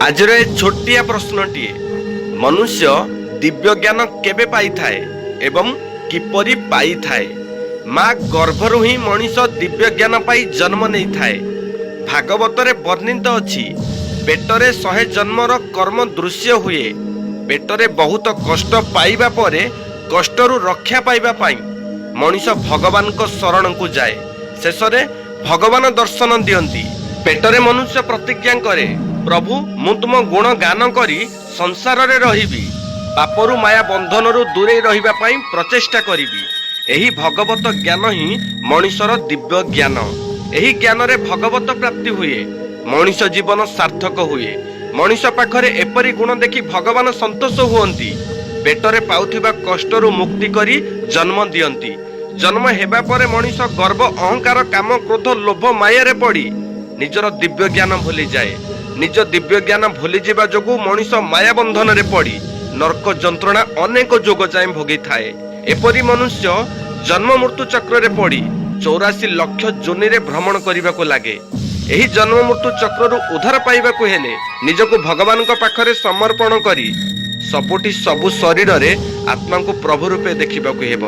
ଆଜିର ଏ ଛୋଟିଆ ପ୍ରଶ୍ନଟିଏ, ମନୁଷ୍ୟ ଦିବ୍ୟ ଜ୍ଞାନ କେବେ ପାଇଥାଏ ଏବଂ କିପରି ପାଇଥାଏ? ମା ଗର୍ଭରୁ ହିଁ ମଣିଷ ଦିବ୍ୟ ଜ୍ଞାନ ପାଇ ଜନ୍ମ ନେଇଥାଏ। ଭାଗବତରେ ବର୍ଣ୍ଣିତ ଅଛି, ପେଟରେ 100 ଜନ୍ମର କର୍ମ ଦୃଶ୍ୟ ହୁଏ। ପେଟରେ ବହୁତ କଷ୍ଟ ପାଇବା ପରେ କଷ୍ଟରୁ ରକ୍ଷା ପାଇବା ପାଇଁ ମଣିଷ ଭଗବାନଙ୍କ ଶରଣକୁ ଯାଏ। ଶେଷରେ ଭଗବାନ ଦର୍ଶନ ଦିଅନ୍ତି। ପେଟରେ ମନୁଷ୍ୟ ପ୍ରତିଜ୍ଞା କରେ, ପ୍ରଭୁ, ମୁଁ ତୁମ ଗୁଣ ଗାନ କରି ସଂସାରରେ ରହିବି, ପାପରୁ ମାୟା ବନ୍ଧନରୁ ଦୂରେଇ ରହିବା ପାଇଁ ପ୍ରଚେଷ୍ଟା କରିବି। ଏହି ଭଗବତ ଜ୍ଞାନ ହିଁ ମଣିଷର ଦିବ୍ୟ ଜ୍ଞାନ। ଏହି ଜ୍ଞାନରେ ଭଗବତ ପ୍ରାପ୍ତି ହୁଏ, ମଣିଷ ଜୀବନ ସାର୍ଥକ ହୁଏ। ମଣିଷ ପାଖରେ ଏପରି ଗୁଣ ଦେଖି ଭଗବାନ ସନ୍ତୋଷ ହୁଅନ୍ତି। ପେଟରେ ପାଉଥିବା କଷ୍ଟରୁ ମୁକ୍ତି କରି ଜନ୍ମ ଦିଅନ୍ତି। ଜନ୍ମ ହେବା ପରେ ମଣିଷ ଗର୍ବ, ଅହଙ୍କାର, କାମ, କ୍ରୋଧ, ଲୋଭ, ମାୟାରେ ପଡ଼ି ନିଜର ଦିବ୍ୟ ଜ୍ଞାନ ଭୁଲିଯାଏ। ନିଜ ଦିବ୍ୟ ଜ୍ଞାନ ଭୁଲିଯିବା ଯୋଗୁଁ ମଣିଷ ମାୟା ବନ୍ଧନରେ ପଡ଼ି ନର୍କ ଯନ୍ତ୍ରଣା ଅନେକ ଯୁଗ ଯାଏଁ ଭୋଗିଥାଏ। ଏପରି ମନୁଷ୍ୟ ଜନ୍ମ ମୃତ୍ୟୁ ଚକ୍ରରେ ପଡ଼ି 84 ଲକ୍ଷ ଯୋନିରେ ଭ୍ରମଣ କରିବାକୁ ଲାଗେ। ଏହି ଜନ୍ମ ମୃତ୍ୟୁ ଚକ୍ରରୁ ଉଦ୍ଧାର ପାଇବାକୁ ହେଲେ ନିଜକୁ ଭଗବାନଙ୍କ ପାଖରେ ସମର୍ପଣ କରି ସବୁଠି ସବୁ ଶରୀରରେ ଆତ୍ମାଙ୍କୁ ପ୍ରଭୁ ରୂପେ ଦେଖିବାକୁ ହେବ।